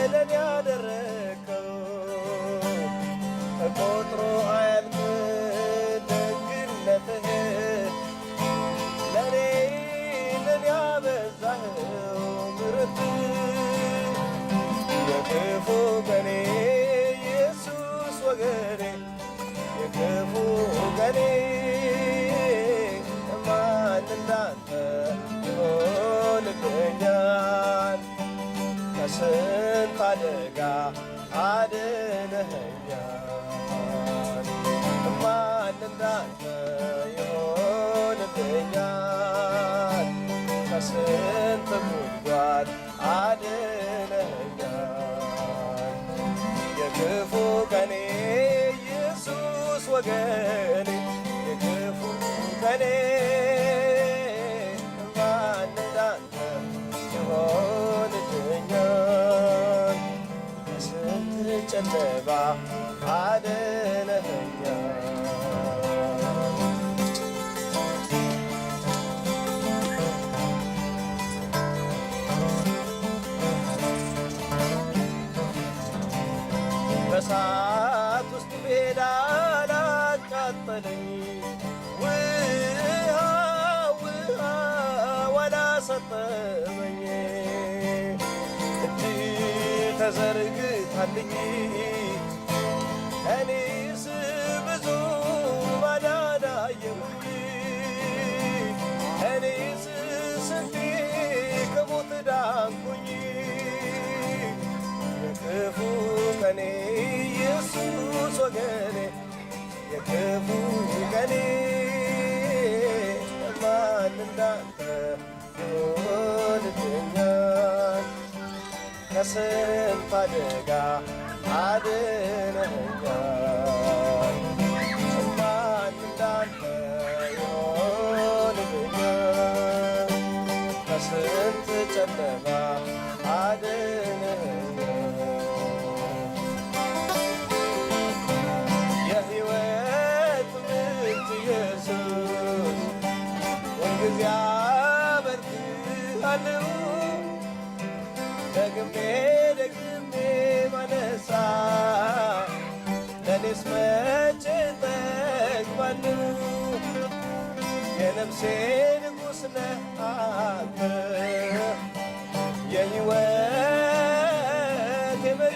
ለኔ ያደረከው ተቆጥሮ አያልቅ ደግነትህ፣ ለኔ ለኔ ያበዛኸው ምሕረት። የክፉ ቀኔ ኢየሱስ ወገኔ፣ የክፉ ቀኔ ማን እንዳንተ ይሆንልኛል? ከስንት አደጋ አድነኸኛል። ማን እንዳንተ ይሆንልኛል? ከስንት ጉድጓድ አድነኸኛል። የክፉ ቀኔ ኢየሱስ ወገኔ፣ የክፉ ቀኔ ማን እንዳንተ ይሆንልኛል? ከስንት ጨለማ አድነኸኛል። በእሳት ውስጥ ብሄድ አላቃጠለኝ፣ ውሃ ውሃ አላሰጠመኝ። እጅ ተዘርግታልኝ እኔስ ብዙ ማዳን አየሁኝ። እኔስ ስንቴ ከሞት ዳንኩኝ። የክፉ ቀኔ ኢየሱስ ወገኔ፣ የክፉ ቀኔ ማን እንዳንተ ይሆንልኛል? ከስንት አደጋ አድነኸኛል። ማን እንዳንተ ይሆንልኛል? ከስንት ጨለማ አድነኸኛል። የሕይወት ምንጭ ኢየሱስ፣ ሁልጊዜ አመልክሃለሁ። ደግሜ ደግሜ ባነሳ ለእኔስ መቼ እጠግባለሁ? የነፍሴ ንጉሥ ነህ አንተ፣ የሕይወቴ መሪ፣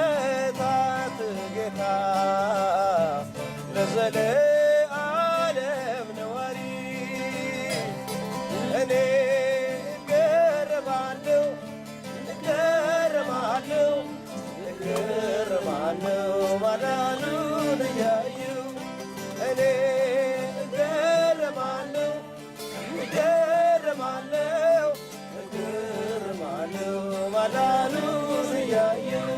የፍጥረታት ጌታ፣ ለዘለዓለም ነዋሪ። እኔ እገረማለሁ፣ እገረማለሁ፣ እገረማለሁ ማዳኑን እያየሁ። እኔ እገረማለሁ፣ እገረማለሁ፣ እገረማለሁ ማዳኑን እያየሁ።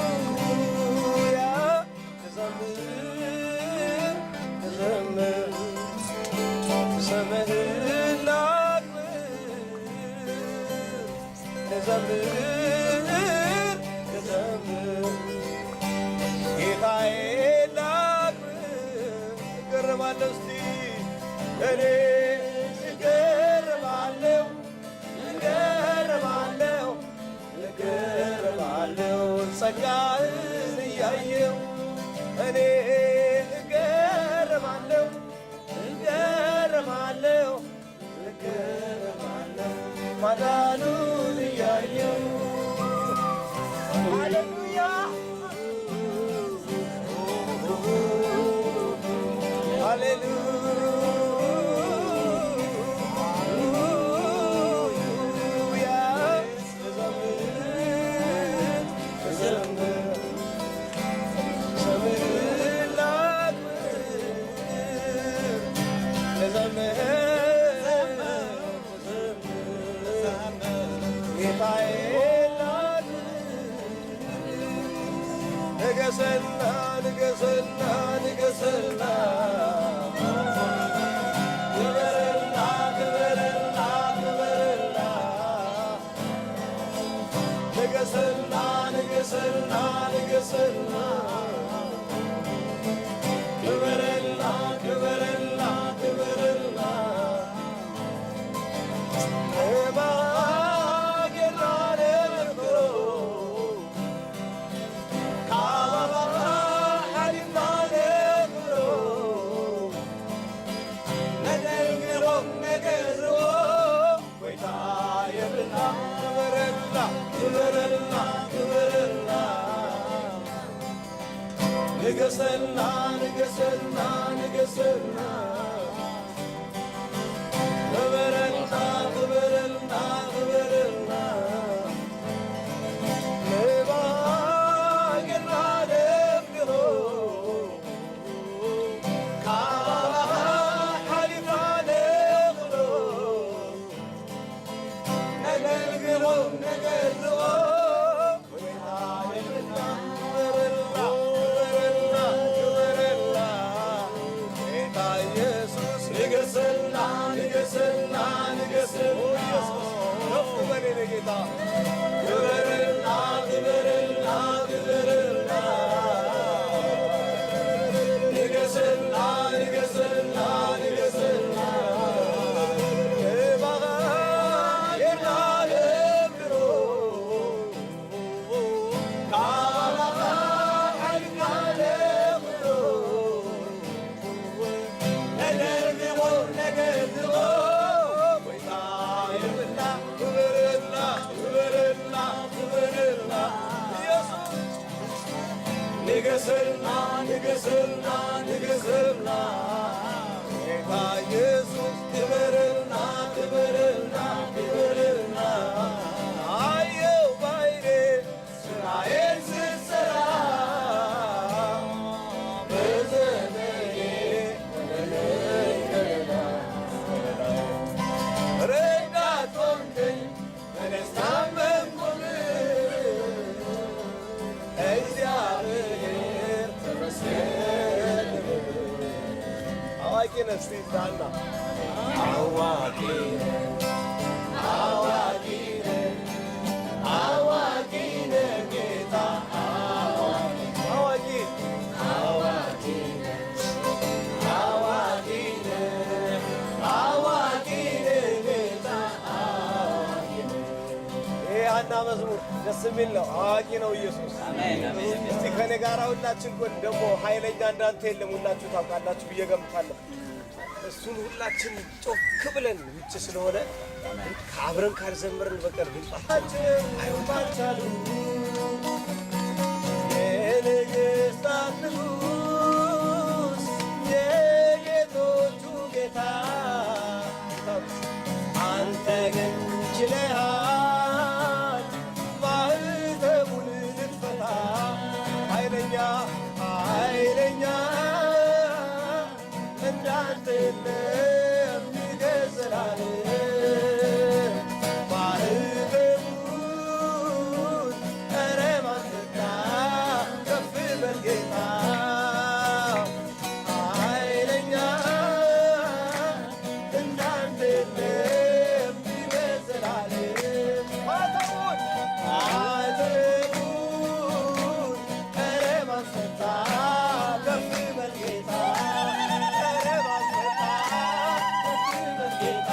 ሃሌሉያ፣ ልዘምር፣ ልዘምር፣ ስምህን ላክብር፣ ልዘምር፣ ልዘምር፣ ጌታዬ ላክብር። እገረማለሁ፣ እስቲ እኔ እገረማለሁ፣ እገረማለሁ፣ እገረማለሁ ጸጋህን እያየሁ። እኔ እገረማለሁ፣ እገረማለሁ፣ እገረማለሁ ማዳኑን እያየሁ። ሃሌሉያ፣ ሃሌሉያ፣ ልዘምር፣ ልዘምር፣ ስምህን ላክብር፣ ልዘምር፣ ልዘምር፣ ጌታዬ ላክብር። ንገስና፣ ንገስና፣ ንገስና፣ ክበርና፣ ክበርና፣ ክበርና፣ ንገስና፣ ንገስና። ንገስና፣ ክበርልና፣ ክበርልና፣ ክበርልና። ንባጌና ነክብሮ፣ ካባኻ ሓሊፍና ነክብሮ፣ ነገልግሎ፣ ነገዝዎ፣ ጎይታ የብልና። ክበርልና፣ ክበርልና፣ ክበርልና። ንገሰልና፣ ንገሰልና፣ ንገሰልና። ክበርልና፣ ክበርልና፣ ክበርልና። ንባጌና ነፍቅሮ፣ ካባኻ ሓሊፍና ነኽብሮ፣ ነገልግሎ፣ ነገዝዎ፣ ጎይታ የብልና። ክበርልና፣ ክበርልና፣ ክበርልና። ጌታ ኢየሱስ ንገስልና፣ ንገስልና፣ ንገስልና። ኢየሱስ ከፍ በል የኔ ጌታ። ክበርልና፣ ክበርልና፣ ክበርልና። ንገስልና፣ ንገስልና፣ ንገስልና። ንባጌና ነክብሮ፣ ካባኻ ሓሊፍና ነኽብሮ፣ ነገልግሎ፣ ነገዝዎ፣ ጎይታ የብልና። ክብርልና፣ ክብርልና፣ ክብርልና። ኢየሱስ ንገስልና፣ ንገስልና፣ ንገስልና። ጌታ ኢየሱስ ክብርልና፣ ክብርልና፣ ክብርልና። አየው ባይኔ ስራዬን ስትሰራ፣ በዘመኔ ሆነኸኝ፣ ረዳት ሆንከኝ፣ በደስታ መቆም። እግዚአብሔር ተመስገን። አዋቂ ነህ። እስቲ ዳና አዋቂ ነህ፣ አዋቂ ነህ፣ አዋቂ ነህ ጌታ፣ አዋቂ፣ አዋቂ ነህ፣ አዋቂ ነህ፣ አዋቂ ነህ ጌታ፣ አዋቂ ነህ። ይሄ ሀና መዝሙር ደስ የሚል ነው። አዋቂ ነው ኢየሱስ። እስቲ ከኔ ጋር ሁላችን ጎን ደግሞ ኃይለኛ እንዳንተ የለም፣ ሁላችሁ ታውቃላችሁ ብዬ ገምታለሁ። እሱን ሁላችን ጮክ ብለን ውጭ ስለሆነ አብረን ካልዘመርን በቀር ድምጻችን አይወጣም። የነገሥታት ንጉሥ፣ የጌቶቹ ጌታ፣ አንተ ግን ችለሃል ማኅተሙን ልትፈታ። ኃይለኛ፣ ኃይለኛ እንዳንተ የለም ይገዝላል። ማኅተሙን ኧረ ማን ፈታ? ከፍ በል ጌታ። ኃይለኛ እንዳንተ የለም ይገዝላል። ማኅተሙን፣ ማኅተሙን ኧረ ማን ፈታ? ከፍ በል ጌታ። ኧረ ማን ፈታ? ከፍ በል ጌታ።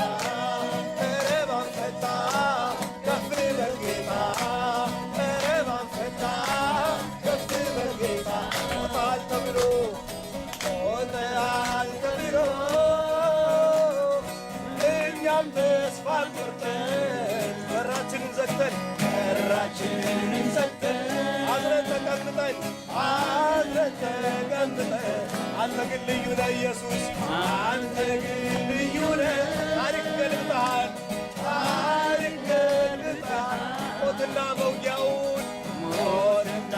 ኧረ ማን ፈታ? ከፍ በል ጌታ። ኧረ ማን ፈታ? ከፍ በል ጌታ። ሞታል ተብሎ፣ ሞተሃል ተብሎ፣ እኛም ተስፋ ቆርጠን በራችንን ዘግተን፣ በራችንን ዘግተን አዝነን ተቀምጠን፣ አዝነን ተቀምጠን፣ አንተ ግን ልዩ ነህ ኢየሱስ፣ አንተ ግን ልዩ ነህ። ታሪክ ገልብጠሃል፣ ታሪክ ገልብጠሃል። ሞትና መውጊያውን፣ ሞትና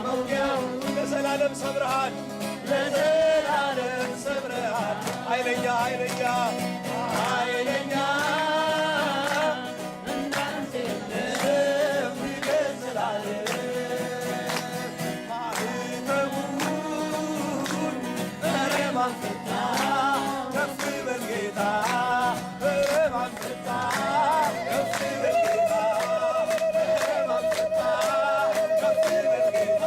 መውጊያውን ለዘላለም ሰብረሃል፣ ለዘላለም ሰብረሃል። ኃይለኛ፣ ኃይለኛ፣ ኃይለኛ እንዳንተ የለም ይገዝላል። ማኅተሙን ኧረ ማን ፈታ? ከፍ በል ጌታ። ኧረ ማን ፈታ? ከፍ በል ጌታ። ኧረ ማን ፈታ? ከፍ በል ጌታ።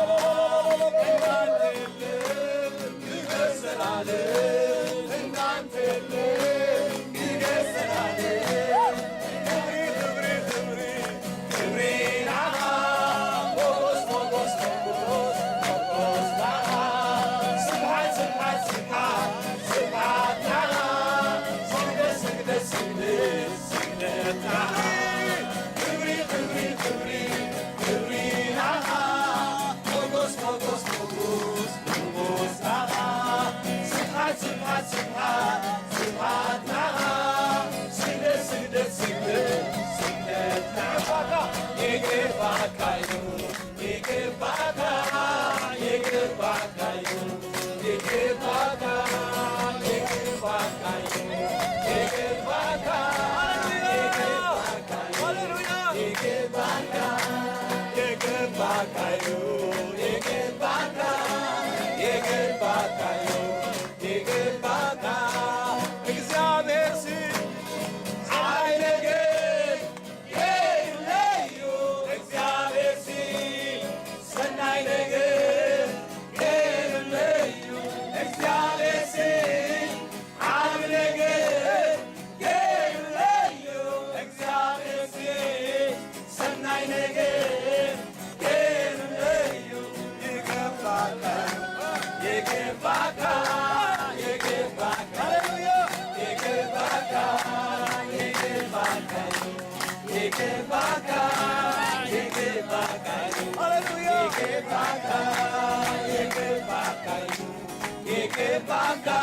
ይግባካዩ ይግባካ ይግባካዩ ይግባካ ይግባካዩ ይግባካ ይግባካዩ ይግባካ ይግባካዩ ይግባካ ይግባካዩ ይግባካ እግዚአብሔር ሲል አይነግር የለዩ እግዚአብሔር ሲል ሰናይ ነገር የለዩ እግዚአብሔር ሲል ዓብ ነገር የለዩ እግዚአብሔር ሲል ሰናይ ነገር የለዩ ይገባካል ይገባካል ይገባካል ይገባካል ይገባካል ይገባካል ይገባካል ይገባካል ይገባካል ይገባካል።